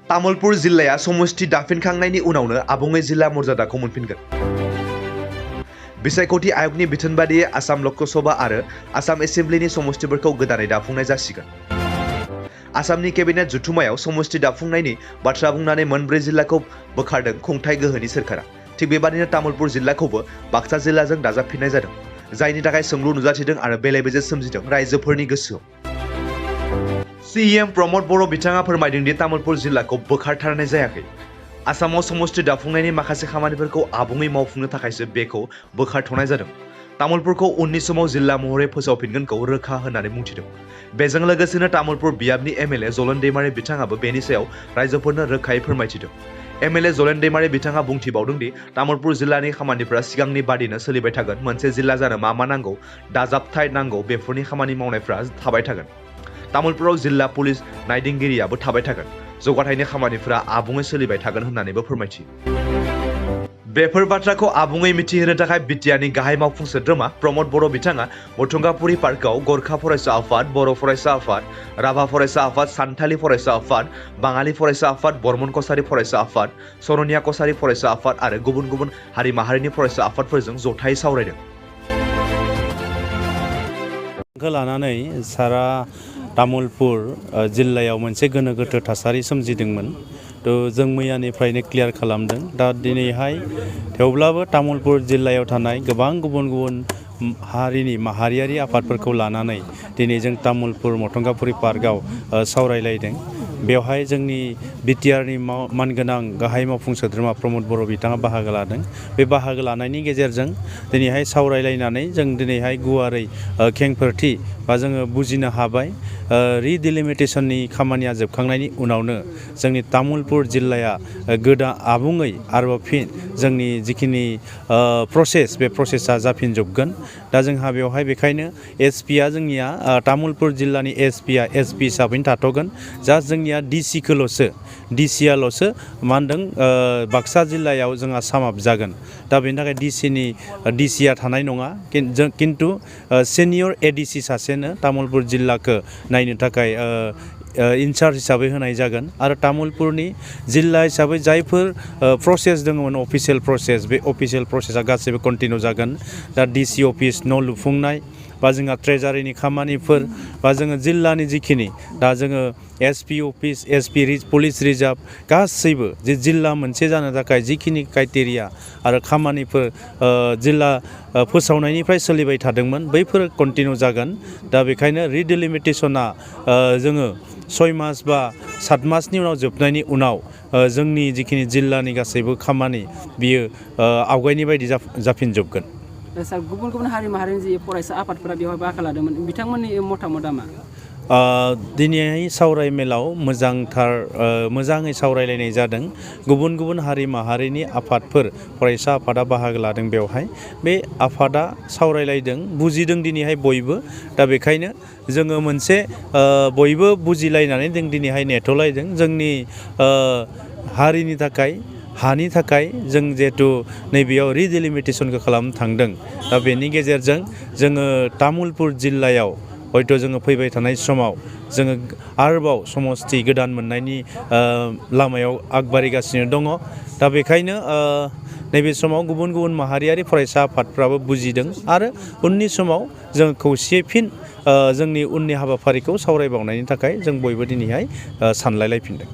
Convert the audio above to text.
तामुलपुर जिल्लाया समष्टि दाफिनखांनायनि उनावनो आबुङै जिल्ला मर्यादाखौ मोनफिनगोन। बिसायख'थि आय'गनि बिथोन बादियै आसाम ल'कसभा आरो आसाम एसेम्ब्लिनि समष्टिफोरखौ गोदानै दाफुंनाय जासिगोन। आसामनि केबिनेट जथुम्मायाव समष्टि दाफुंनायनि बाथ्रा बुंनानै मोनब्रै जिल्लाखौ बोखारदों खुंथाय गोहोनि सोरखारा। थिग बेबादिनो तामुलपुर जिल्लाखौबो बाक्सा जिल्लाजों दाजाबफिननाय जादों, जायनि थाखाय सोंलु नुजाथिदों आरो बेले-बेजे सोमजिदों रायजोफोरनि गोसोआव। सीएम प्रमद बर' बिथाङा फोरमायदों दि तामुलपुर जिल्लाखौ बोखारथारनाय जायाखै। आसामाव समष्टि दाफुंनायनि माखासे खामानिफोरखौ आबुङै मावफुंनो थाखायसो बेखौ बोखारथ'नाय जादों। तामुलपुरखौ उननि समाव जिल्ला महरै फोसावफिनगोनखौ रोखा होननानै बुंथिदों। बेजों लोगोसेनो तामुलपुर बियाबनि एमएलए जलन दैमारी बिथाङाबो बेनि सायाव रायजोफोरनो रोखायै फोरमायथिदों। एमएलए जलन दैमारी बिथाङा बुंथिबावदों दि तामुलपुर जिल्लानि खामानिफोरा सिगांनि बादिनो सोलिबाय थागोन। मोनसे जिल्ला जानो मा मा नांगौ, दाजाबथाय नांगौ, बेफोरनि खामानि मावनायफ्रा थाबाय थागोन। तामुलपुराव जिल्ला पुलिस नायदिंगिरियाबो थाबाय थागोन। जौगाथायनि खामानिफोरा आबुङै सोलिबाय थागोन होननानैबो फोरमायथियो। बेफोर बाथ्राखौ आबुङै मिथिहोनो थाखाय बिटिआरनि गाहाय मावफुं सोद्रोमा प्रमद बर' बिथाङा मथंगापुरी पार्कआव गरखा फरायसा आफाद, बर' फरायसा आफाद, राभा फरायसा आफाद, सानथालि फरायसा आफाद, बाङालि फरायसा आफाद, बर्मन कसारी फरायसा आफाद, सरनिया कसारी फरायसा आफाद आरो गुबुन गुबुन हारि माहारिनि फरायसा आफादफोरजों जथायै सावरायदों। लानानै सारा तामुलपुर जिल्लायाव मोनसे गोनो गोथो थासारि सोमजिदोंमोन। जों मैयानिफ्रायनो क्लियार खालामदों। दा दिनैहाय थेवब्लाबो तामुलपुर जिल्लायाव थानाय गोबां गुबुन गुबुन हारिनि माहारियारि आफादफोरखौ लानानै दिनै जों तामुलपुर मथंगापुरी पार्कआव सावरायलायदों। बेवहाय जोंनि बिटिआरनि मानगोनां गाहाय मावफुं सोद्रोमा प्रमद बर' बिथाङा बाहागो लादों। बे बाहागो लानायनि गेजेरजों दिनैहाय सावरायलायनानै जों दिनैहाय गुवारै खेंफोरथि बा जोङो बुजिनो हाबाय। रिडिलिमिटेसननि खामानिया जोबखांनायनि उनावनो जोंनि तामुलपुर जिल्लाया आबुङै आरोबाव फिन जोंनि जिखिनि प्रसेस बे प्रसेसा जाफिनजोबगोन। दा जोंहा बेवहाय बेखायनो एसपिआ जोंनिया तामुलपुर जिल्लानि एसपिआ एसपि हिसाबैनो थाथ'गोन। जास्ट जोंनिया डिसिआल'सो मा होनदों बाक्सा जिल्लायाव जोंहा सामाप जागोन। दा बेनि थाखाय डिसिआ थानाय नङा, खिन्थु सिनियर एडिसि सासेनो तामुलपुर जिल्लाखौ नायनो थाखाय इनचार्ज हिसाबै होनाय जागोन। आरो तामुलपुरनि जिल्ला हिसाबै जायफोर प्रसेस दङमोन अफिसियेल प्रसेस, बे अफिसियेल प्रसेसा गासैबो कन्टिनिउ जागोन। दा डिसि अफिस न' लुफुंनाय बा जोंहा ट्रेजारिनि खामानिफोर बा जोङो जिल्लानि जिखिनि दा जोङो SP office, SP police reserve गासैबो जे जिल्ला मोनसे जानो थाखाय जिखिनि क्राइटेरिया आरो खामानिफोर जिल्ला फोसावनायनिफ्राय सोलिबाय थादोंमोन बैफोर कन्टिनिउ जागोन। दा बेखायनो रिडिलिमिटेसना जोङो 6 मास बा 7 मासनि उनाव जोबनायनि उनाव जोंनि जिखिनि जिल्लानि गासैबो खामानि बियो आवगायनि बायदि जाफिनजोबगोन। सार, गुबुन गुबुन हारि माहारिनि जि फरायसा आफादफोरा बेवहाय बाहागो लादोंमोन, बिथांमोननि मतामतआ मा? दिनैहाय सावरायमेलाव मोजाङै सावरायलायनाय जादों। गुबुन गुबुन हारि माहारिनि आफादफोर, फरायसा आफादा बाहागो लादों। बेवहाय बे आफादा सावरायलायदों, बुजिदों दिनैहाय बयबो। दा बेखायनो जोङो मोनसे बयबो बुजिलायनानै जों दिनैहाय नेथ'लायदों। जोंनि हारिनि थाखाय, हानि थाखाय जों जिहेथु नैबेयाव रिडिलिमिटेसनखौ खालामनो थांदों। दा बेनि गेजेरजों जोङो तामुलपुर जिल्लायाव हयथ' जोङो फैबाय थानाय समाव जोङो आरोबाव समष्टि गोदान मोननायनि लामायाव आगबारिगासिनो दङ। दा बेखायनो नैबे समाव गुबुन गुबुन माहारियारि फरायसा आफादफ्राबो बुजिदों आरो उननि समाव जों खौसेयै फिन जोंनि उननि हाबाफारिखौ सावरायबावनायनि थाखाय जों बयबो दिनैहाय सानलायलायफिनदों।